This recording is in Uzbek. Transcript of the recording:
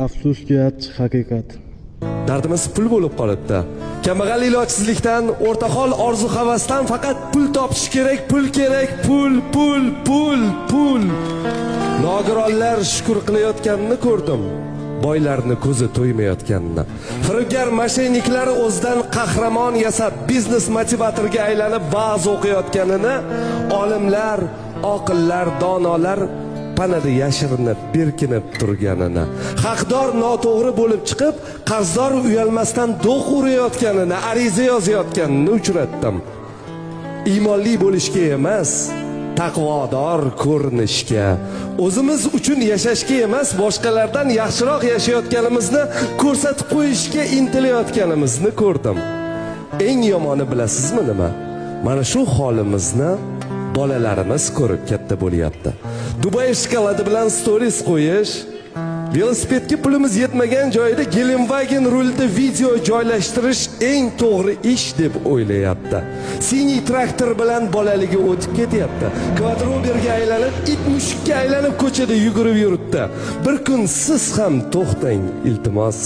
Afsuski, achchiq haqiqat. Dardimiz pul bo'lib qolibdi. Kambag'al ilojsizlikdan, o'rtahol orzu havasdan faqat pul topish kerak, pul kerak, pul, pul, pul, pul. Nogironlar shukur qilayotganini ko'rdim. Boylarni ko'zi to'ymayotganini. Firibgar moshenniklar o'zidan qahramon yasab, biznes motivatorga aylanib va'z o'qiyotganini, olimlar, oqillar, donolar panada yashirinib, berkinib turganini, haqdor noto'g'ri bo'lib chiqib, qarzdor uyalmasdan do'q urayotganini, ariza yozayotganini uchratdim. Iymonli bo'lishga emas, taqvodor ko'rinishga, o'zimiz uchun yashashga emas, boshqalardan yaxshiroq yashayotganimizni ko'rsatib qo'yishga intilayotganimizni ko'rdim. Eng yomoni bilasizmi nima? Mana shu holimizni bolalarimiz ko'rib katta bo'lyapti. Dubay shokoladi bilan stories qo'yish, velosipedga pulimiz yetmagan joyida Gelenwagen rulida video joylashtirish eng to'g'ri ish deb o'ylayapti. Синий traktor bilan bolaligi o'tib ketyapti. Kvadroberga aylanib, it mushukka aylanib ko'chada yugurib yuribdi. Bir kun siz ham to'xtang, iltimos.